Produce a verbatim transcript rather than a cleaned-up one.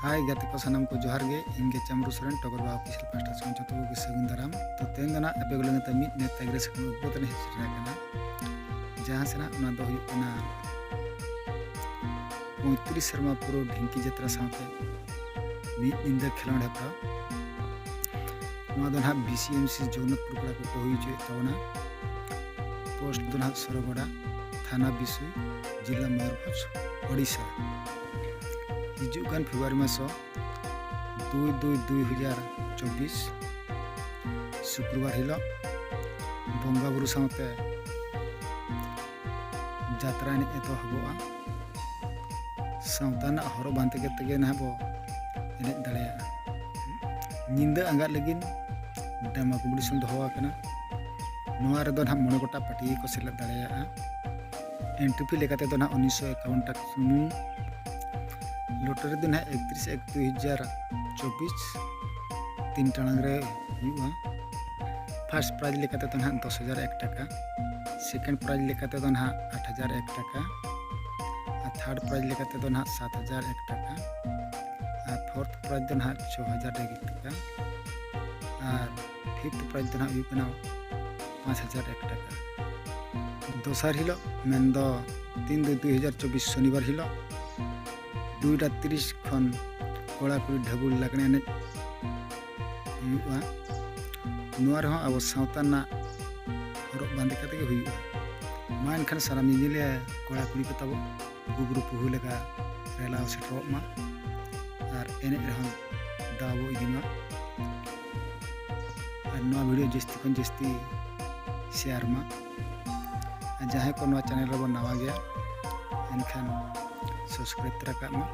ᱦᱟᱭ ᱜᱟᱛᱮ ᱠᱚ, ᱥᱟᱱᱟᱢ ᱠᱚ ᱡᱚᱦᱟᱨ ᱜᱮ᱾ ᱤᱧ ᱜᱮ ᱪᱟᱢᱨᱩ ᱥᱚᱨᱮᱱ, ᱴᱚᱜᱚᱨ ᱵᱟᱦᱟ ᱚᱯᱷᱤᱥᱤᱭᱟᱞ ᱯᱟᱦᱴᱟ ᱥᱮᱫ ᱡᱚᱛᱚ ᱠᱚᱜᱮ ᱥᱟᱹᱜᱩᱱ ᱫᱟᱨᱟᱢ᱾ ᱛᱚ ᱛᱮᱦᱮᱧ ᱫᱚ ᱱᱟᱜ ᱟᱯᱮ ᱠᱚ ᱞᱟᱹᱜᱤᱫ ᱛᱮ ᱢᱤᱫ ᱱᱮᱣᱛᱟ ᱜᱤᱨᱟᱹ ᱥᱟᱠᱟᱢ ᱟᱹᱜᱩ ᱠᱟᱛᱮ ᱤᱧ ᱦᱮᱡ ᱥᱮᱴᱮᱨ ᱟᱠᱟᱱᱟ᱾ ᱡᱟᱦᱟᱸ ᱥᱮ ᱱᱟᱜ ᱚᱱᱟ ᱫᱚ ᱦᱩᱭᱩᱜ ᱠᱟᱱᱟ ᱯᱚᱸᱭᱛᱨᱤᱥ ᱥᱮᱨᱢᱟ ᱯᱩᱨᱟᱹᱣ ᱰᱷᱤᱝᱠᱤ ᱡᱟᱛᱨᱟ ᱥᱟᱶᱛᱮ ᱢᱤᱫ ᱧᱤᱫᱟᱹ ᱠᱷᱮᱞᱳᱸᱰ ᱦᱮᱯᱨᱟᱣ᱾ ᱱᱚᱣᱟ ᱫᱚ ᱱᱟᱦᱟᱜ ᱵᱤ ᱥᱤ ᱮᱢ ᱥᱤ ᱡᱚᱜᱚᱱᱱᱟᱛᱷᱯᱩᱨ ᱠᱚᱲᱟ ᱠᱚᱠᱚ ᱦᱩᱭ ᱦᱚᱪᱚᱭᱮᱫ ᱛᱟᱵᱚᱱᱟ᱾ ᱯᱳᱥᱴ ᱫᱚ ᱱᱟᱦᱟᱜ ᱥᱚᱨᱚᱜᱚᱰᱟ, ᱛᱷᱟᱱᱟ ᱵᱤᱥᱩᱭ, ᱡᱤᱞᱟ ᱢᱚᱭᱩᱨᱵᱷᱚᱸᱡᱽ, ᱳᱰᱤᱥᱟ᱾ ᱦᱤᱡᱩᱜ ᱠᱟᱱ ᱯᱷᱮᱵᱽᱨᱩᱣᱟᱨᱤ ᱢᱟᱥ ᱫᱩᱭ ᱫᱩᱭ ᱫᱩᱭ ᱦᱟᱡᱟᱨ ᱪᱚᱵᱵᱤᱥ, ᱥᱩᱠᱨᱚᱵᱟᱨ ᱦᱤᱞᱳᱜ ᱵᱚᱸᱜᱟ ᱵᱩᱨᱩ ᱥᱟᱶᱛᱮ ᱡᱟᱛᱨᱟ ᱮᱱᱮᱡ ᱮᱛᱚᱦᱚᱵᱚᱜᱼᱟ᱾ ᱥᱟᱶᱛᱟ ᱨᱮᱱᱟᱜ ᱦᱚᱨᱚᱜ ᱵᱟᱸᱫᱮ ᱠᱟᱛᱮ ᱜᱮ ᱱᱟᱦᱟᱜ ᱵᱚ ᱮᱱᱮᱡ ᱫᱟᱲᱮᱭᱟᱜᱼᱟ᱾ ᱧᱤᱫᱟᱹ ᱟᱸᱜᱟᱜ ᱞᱟᱹᱜᱤᱫ ᱰᱨᱟᱢᱟ ᱠᱚᱢᱯᱤᱴᱤᱥᱚᱱ ᱫᱚᱦᱚ ᱟᱠᱟᱱᱟ᱾ ᱱᱚᱣᱟ ᱨᱮᱫᱚ ᱱᱟᱦᱟᱜ ᱢᱚᱬᱮ ᱜᱚᱴᱟᱝ ᱯᱟᱹᱴᱤ ᱠᱚ ᱥᱮᱞᱮᱫ ᱫᱟᱲᱮᱭᱟᱜᱼᱟ᱾ ᱮᱱᱴᱨᱤ ᱯᱷᱤ ᱞᱮᱠᱟᱛᱮ ᱫᱚ ᱱᱟᱦᱟᱜ ᱩᱱᱤᱥᱥᱚ ᱮᱠᱟᱣᱚᱱ ᱴᱟᱠᱟ ᱥᱩᱢᱩᱝ᱾ ᱞᱚᱴᱟᱨᱤ ᱫᱚ ᱱᱟᱦᱟᱜ ᱮᱠᱛᱨᱤᱥ ᱮᱠ ᱫᱩᱭ ᱦᱟᱡᱟᱨ ᱪᱚᱵᱵᱤᱥ, ᱛᱤᱱ ᱴᱟᱲᱟᱝ ᱨᱮ ᱦᱩᱭᱩᱜᱼᱟ᱾ ᱯᱷᱟᱨᱥᱴ ᱯᱨᱟᱭᱤᱡᱽ ᱞᱮᱠᱟᱛᱮ ᱫᱚ ᱱᱟᱦᱟᱜ ᱫᱚᱥ ᱦᱟᱡᱟᱨ ᱮᱠ ᱴᱟᱠᱟ, ᱥᱮᱠᱮᱱᱰ ᱯᱨᱟᱭᱤᱡᱽ ᱞᱮᱠᱟᱛᱮ ᱫᱚ ᱱᱟᱦᱟᱜ ᱟᱴ ᱦᱟᱡᱟᱨ ᱮᱠ ᱴᱟᱠᱟ, ᱟᱨ ᱛᱷᱟᱨᱰ ᱯᱨᱟᱭᱤᱡᱽ ᱞᱮᱠᱟᱛᱮ ᱫᱚ ᱱᱟᱦᱟᱜ ᱥᱟᱛ ᱦᱟᱡᱟᱨ ᱮᱠ ᱴᱟᱠᱟ, ᱟᱨ ᱯᱷᱳᱨᱛᱷ ᱯᱨᱟᱭᱤᱡᱽ ᱫᱚ ᱱᱟᱦᱟᱜ ᱪᱷᱚ ᱦᱟᱡᱟᱨ ᱮᱠ ᱴᱟᱠᱟ, ᱟᱨ ᱯᱷᱤᱯᱛᱷ ᱯᱨᱟᱭᱤᱡᱽ ᱫᱚ ᱱᱟᱦᱟᱜ ᱦᱩᱭᱩᱜ ᱠᱟᱱᱟ ᱯᱟᱸᱪ ᱦᱟᱡᱟᱨ ᱮᱠ ᱴᱟᱠᱟ᱾ ᱫᱚᱥᱟᱨ ᱦᱤᱞᱳᱜ, ᱢᱮᱱᱫᱚ ᱛᱤᱱ ᱫᱩᱭ ᱫᱩᱭ ᱦᱟᱡᱟᱨ ᱪᱚᱵᱵᱤᱥ, ᱥᱚᱱᱤᱵᱟᱨ ᱦᱤᱞᱳᱜ ᱫᱩᱭᱴᱟ ᱛᱤᱨᱤᱥ ᱠᱷᱚᱱ ᱠᱚᱲᱟ ᱠᱩᱲᱤ ᱰᱷᱟᱹᱵᱩᱞ ᱞᱟᱜᱽᱬᱮ ᱮᱱᱮᱡ ᱦᱩᱭᱩᱜᱼᱟ᱾ ᱱᱚᱣᱟ ᱨᱮᱦᱚᱸ ᱟᱵᱚ ᱥᱟᱶᱛᱟ ᱨᱮᱱᱟᱜ ᱦᱚᱨᱚᱜ ᱵᱟᱸᱫᱮ ᱠᱟᱛᱮ ᱜᱮ ᱦᱩᱭᱩᱜᱼᱟ᱾ ᱢᱟ ᱮᱱᱠᱷᱟᱱ ᱥᱟᱱᱟᱢ ᱧᱮᱧᱮᱞᱤᱭᱟᱹ ᱠᱚᱲᱟ ᱠᱩᱲᱤ ᱠᱚ ᱛᱟᱵᱚ ᱜᱩᱵᱽᱨᱩ ᱯᱩᱦᱩ ᱞᱮᱠᱟ ᱨᱮᱞᱟᱣ ᱥᱮᱴᱮᱨᱚᱜ ᱢᱟ ᱟᱨ ᱮᱱᱮᱡ ᱨᱮᱦᱚᱸ ᱫᱟᱣ ᱵᱚ ᱤᱫᱤ ᱢᱟ᱾ ᱟᱨ ᱱᱚᱣᱟ ᱵᱷᱤᱰᱤᱭᱳ ᱡᱟᱹᱥᱛᱤ ᱠᱷᱚᱱ ᱡᱟᱹᱥᱛᱤ ᱥᱮᱭᱟᱨ ᱢᱟ᱾ ᱟᱨ ᱡᱟᱦᱟᱸᱭ ᱠᱚ ᱱᱚᱣᱟ ᱪᱮᱱᱮᱞ ᱨᱮᱵᱚᱱ ᱱᱟᱣᱟ ᱜᱮᱭᱟ, ᱮᱱᱠᱷᱟᱱ ᱥᱟᱵᱥᱠᱨᱟᱭᱤᱵ ᱛᱚᱨᱟ ᱠᱟᱜ ᱢᱟ᱾